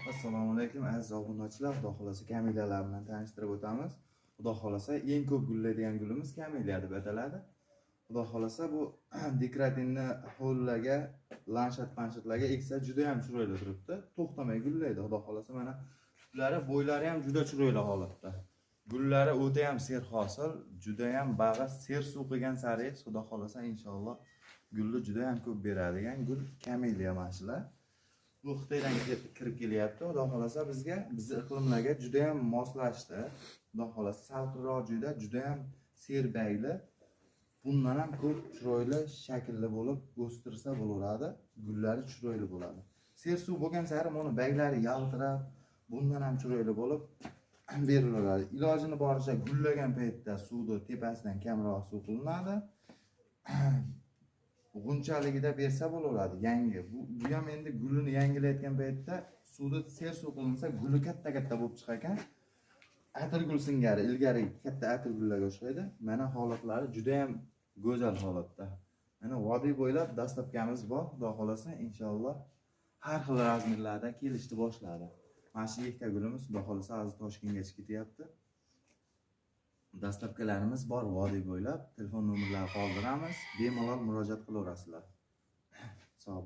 Assalomu alaykum, aziz obunachilar. Xudo xolasa kameliyalar bilan tanishtirib o'tamiz. Xudo xolasa eng ko'p gullaydigan gulimiz kameliya deb ataladi. Xudo xolasa bu dekorativni hovlilarga, landshaft panshatlarga eksa juda ham chiroyli turibdi. To'xtamay gullaydi. Xudo xolasa mana tuplari, bo'ylari ham juda chiroyli holatda. Gullari o'ta ham serhosil, juda ham bag'i sersuv qilgan sari Xudo xolasa inshaalloh gulni juda ham ko'p beradigan gul kameliya mana shular. Bu Xitoydan kirib kelyapti. Xudo xolasa bizga, bizni iqlimlarga juda ham moslashdi. Xudo xolasa salqinroq joyda juda ham serbagli, bundan ham ko'p chiroyli shaklli bo'lib o'stirsa bo'laveradi. Gullari chiroyli bo'ladi. Sersuv bo'lgan sari mana baglari yaltirab, bundan ham chiroyli bo'lib berilaveradi. Ilojini boricha gullagan paytda suvni tepasidan kamroq suv qilinadi. G'unchaligida bersa bo'laveradi yangi. Bu ham endi gulini yangilayotgan paytda suvni sersuv qilinsa guli katta-katta bo'lib chiqar ekan. Atirgul singari ilgari katta atirgullarga o'xshaydi. Mana holatlari juda ham go'zal holatda. Mana vodiy bo'ylab dastlabkamiz bor, Xudo xolasa inshaalloh har xil razmerlarda kelishni boshladi. Mana shu ikkita gulimiz Xudo xolasa hozir Toshkentgacha ketyapti. Dastlabkilarimiz bor vodiy bo'ylab. Telefon nomerlari qoldiramiz. Bemalol murojaat qilaverasizlar.